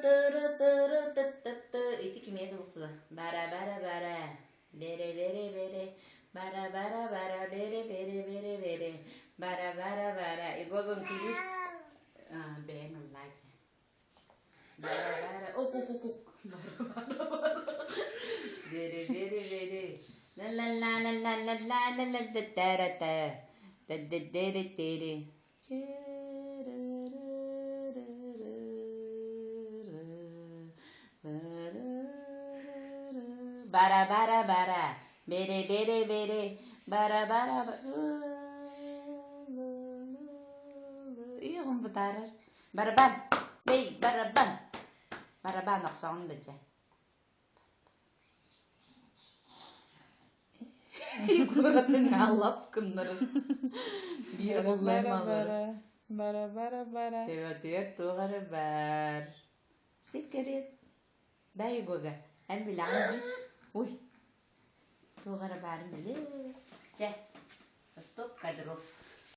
Тыры тыры ты ты ты Ити кимиэ да буолла. Бара бара бара Бере бере бере Бара бара бара бере бере бере бере Бара бара бара Игогун күлүр бэйэҥ ыллааччы. Бара бара ок ок ок ок Бара бара бара Бере бере бере ла ла ла ла ла ла ла ла ла ла та ра та та та та та Бара бара бара бере бере бере бара бара Иэҕин бытаарар. Барабан, бэй, барабан. Барабан охсоҕун да чэ. Куоратын аллас гыннарын. Биир Бара бара бара бара бара Төбөтүгэр туох эрэ баар. Сиккириэт. Дай Гога, эн билэҕин дии. Уй, туох эрэ баарын билээ. Чэ, стоп кадров.